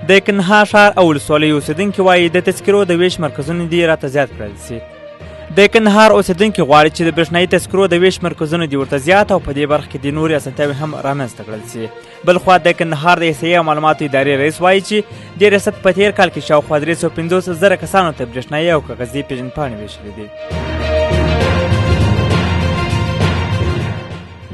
د کندهار ښار او ولسوالیو اوسېدونکي وایي، د تذکرو د ویش مرکزونه دې راته زیات کړل سي. د کندهار اوسېدونکي غواړي چې د برېښنايي تذکرو د ویش مرکزونه دې ورته زیات او په دې برخه کې دې نورې اسانتیاوې هم رامنځته کړل سي. بلخوا د کندهار د احصایې او معلوماتو ادارې رئیس وایي چې دې ریاست په تېر کال کې شاوخوا 350,000 کسانو ته برېښنايي او کاغذي پېژندپاڼې ویشلې دي.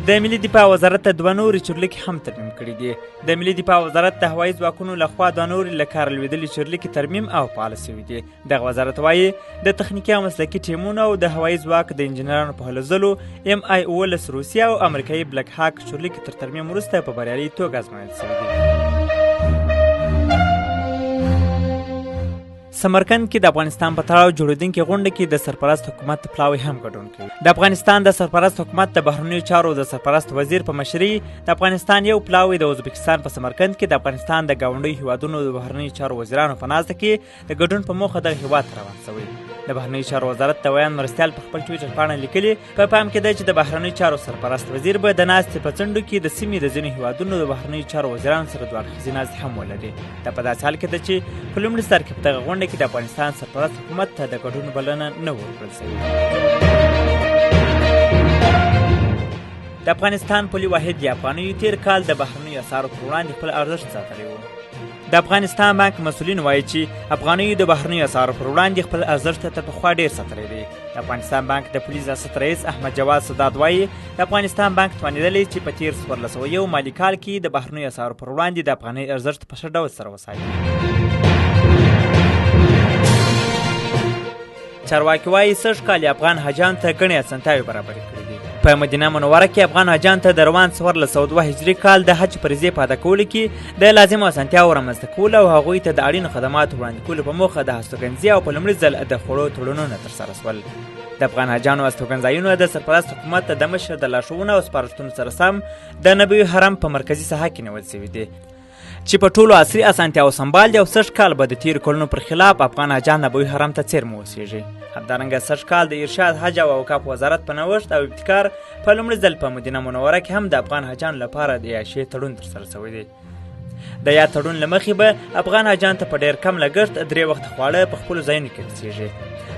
د ملي دفاع وزارت ته دوه نورې چورلکې هم ترمیم کړې دي. د ملي دفاع وزارت د هوایي ځواکونو لخوا دوه نورې له کاره لوېدلې چورلکې ترمیم او فعاله شوې دي. دغه وزارت وایي، د تخنیکي او مسلکي ټیمونو او د هوایي ځواک د انجنیرانو په هلو ځلو ام آی 17 روسي او امریکایي بلک هاک چورلکې تر ترمیم وروسته په بریالۍ توګه ازمویل شوې دي. سمرقند کې د افغانستان په تړاو جوړېدونکې غونډه کې د سرپرست حکومت پلاوی هم ګډون کوي. د افغانستان د سرپرست حکومت د بهرنیو چارو د سرپرست وزیر په مشرۍ د افغانستان یو پلاوی د ازبکستان په سمرقند کې د افغانستان د ګاونډیو هیوادونو د بهرنیو چارو وزیرانو په ناسته کې د ګډون په موخه دغه هیواد ته روان شوی. د بهرنیو چارو وزارت د ویاند مرستیال په خپل ټویټر پاڼه لیکلي، په پام کې ده چې د بهرنیو چارو سرپرست وزیر به د ناستې په څنډو کې د سیمې د ځینو هیوادونو د بهرنیو چارو وزیرانو سره دوه اړخیزې ناستې هم ولري. دا په داسې حال کې ده چې په لومړي سر کې په دغه غونډه کې د افغانستان سرپرست حکومت ته د ګډون بلنه نه ورکړل شوې. د افغانستان پولي واحد یا افغانیو تېر کال د بهرنیو اسعارو پر وړاندې خپل ارزښت ساتلی و. د افغانستان بانک مسؤلین وایي چې افغانیو د بهرنیو اسعارو پر وړاندې خپل ارزښت تر پخوا ډېر ساتلی دی. د افغانستان بانک د پولي ریاست رئیس احمد جواد سادات وایي، د افغانستان بانک توانېدلی چې په تېر 1401 مالي کال کې د بهرنیو اسعارو پر وړاندې د افغانۍ ارزښت په ښه ډول سره وساتي. چارواکي وایي، سږ کال یې افغان حاجیانو ته ګڼې اسانتیاوې برابرې کړې دي. په مدینه منوره کې افغان حاجیانو ته د روان 1402 هجري کال د حج فریضې په ادا کولو کې د لازمو اسانتیاوو رامنځته کولو او هغوی ته د اړینو خدماتو وړاندې کولو په موخه د هستوګنځي او په لومړي ځل د خوړو تړونونه ترسره شول. د افغان حاجیانو استوګنځایونه د سرپرست حکومت د مشر د لارښوونو او سپارښتنو سره سم د نبوي حرم په مرکزي ساحه کې نیول شوي دي چې په ټولو عصري اسانتیاوو سمبال دي او سږ کال به د تېرو کلونو پر خلاف افغان حاجیان نبوي حرم ته څېرمه اوسېږي. همدارنګه سږ کال د ارشاد، حج او اوقاف وزارت په نوښت او ابتکار په لومړي ځل په مدینه منوره کې هم د افغان حاجیانو لپاره د اعاشې تړون ترسره شوی دی. د یاد تړون له مخې به افغان حاجیان ته په ډېر کم لګښت درې وخته خواړه په خپلو ځایونو کې رسېږي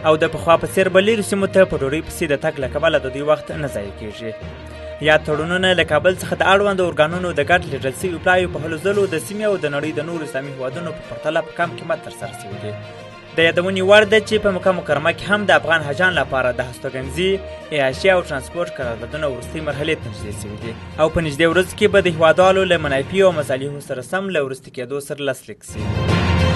او د پخوا په څېر به لیرې سیمو ته په ډوډۍ پسې د تګ له کبله د دوی وخت نه ضایع کېږي. یاد تړونونه له کابل څخه د اړوندو ارګانونو د ګډ لېږل شویو پلاویو په هلو ځلو د سیمې او د نړۍ د نورو اسلامي هیوادونو په پرتله په کم قیمت ترسره شوي دي. د یادونې وړ ده چې په مکه مکرمه کې هم د افغان حاجیانو لپاره د هستوګنځي، اعاشې او ترانسپورت قراردادونه وروستۍ مرحلې ته نږدې شوي دي او په نږدې ورځو کې به د هیوادوالو له منافعو او مصالحو سره سم له وروستي کېدو سره لاسلیک شي.